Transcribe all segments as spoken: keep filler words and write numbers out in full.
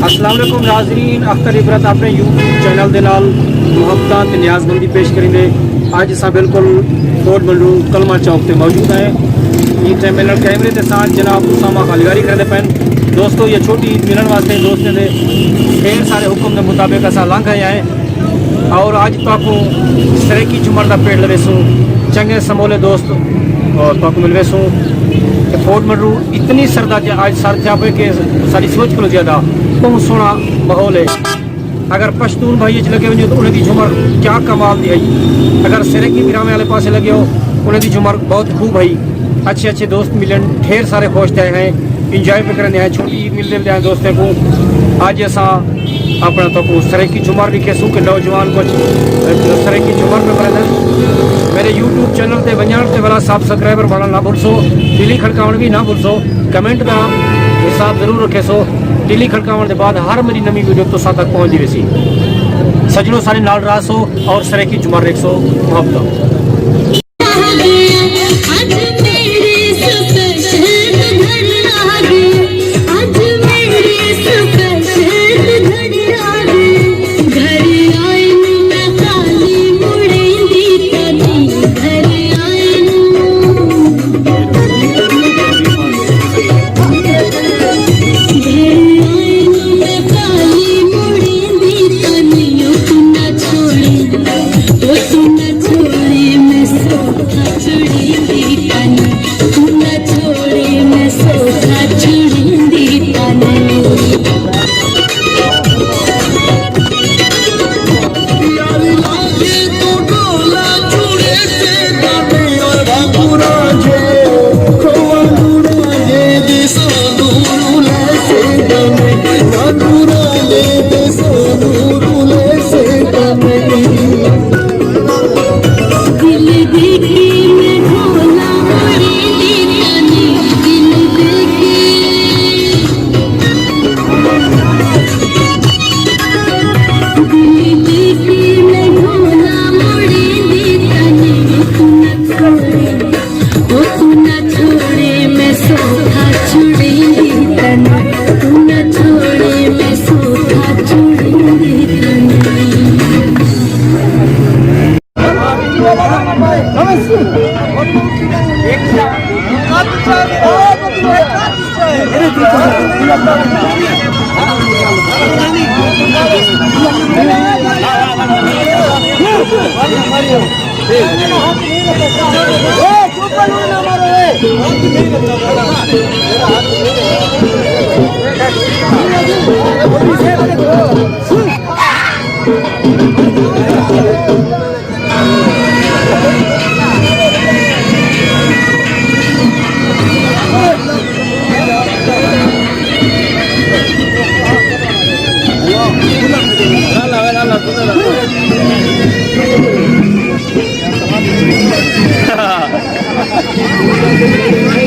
السلام علیکم ناظرین، اختر عبرت اپݨے یوٹیوب چینل دے نال محبتاں تے نیاز مندی پیش کریندے۔ اڄ اساں بالکل فورٹ منرو کلمہ چوک تے موجود ہیں۔ ایں ٹائم میݙے نال کیمرے تے ساتھ جناب اسامہ خالیگاری کریندے پئن۔ دوستو، یہ چھوٹی عید ملݨ واسطے دوستیں دے ڈھیر سارے حکم دے مطابق اساں لنگھ آئے ہیں۔ اور اڄ تہاکوں سرائیکی جھمر دا پیڑ لویسوں، چنڳے سمولے دوست، اور تہاکوں ملویسوں کہ فورٹ منرو اتنی سرد اڄ، اڄ سرد تھیا پئے کہ ساݙی سوچ کنوں زیادہ ٻہوں سوہݨا ماحول ہے۔ اگر پشتون بھائی اچ لڳے ونڄو تو انہیں دی جھمر کیا کمال دی ہئی۔ اگر سرائیکی بھراویں والے پاسے لڳے ہو، انہیں دی جھمر بہت خوب ہئی۔ اچھے اچھے دوست ملن، ڈھیر سارے خوش تھئے ہیں، انجوائے پہ کرندے ہیں، چھوٹی عید ملدے ودے ہیں دوستیں کوں۔ اڄ اساں اپݨا تہاکوں سرائیکی جھمر ݙکھیسوں کہ نوجوان کجھ سرائیکی جھمر پہ کریندن۔ میݙے یوٹیوب چینل تے ونڄݨ تے والا سبسکرائبر بݨݨ نہ بھلسو، تلی کھڑکاوݨ وی نہ بھلسو، کمنٹ دا حساب ضرور رکھیسو۔ تلی کھڑکاوݨ دے بعد ہر میری نویں ویڈیو تساں تک پہنچدی ویسی۔ سجݨو، سارے نال رہسو اور سرائیکی جھمر ݙیکھسو۔ محبت۔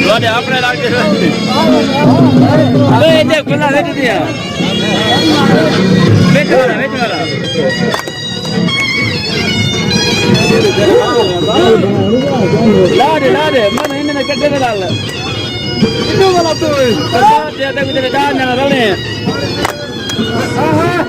تہاݙے اپݨے لڳ ڳئے۔ اوئے، ایݙے کھلا سٹ ݙیا۔ وچ والا، وچ والا۔ لا ݙے، لا ݙے، میں انہیں میں کٹے دے لال۔ انہوں والا تو ہے۔ سرکار دے ادھر کچھ ڈال نہ رلے۔ ہاں، ہاں۔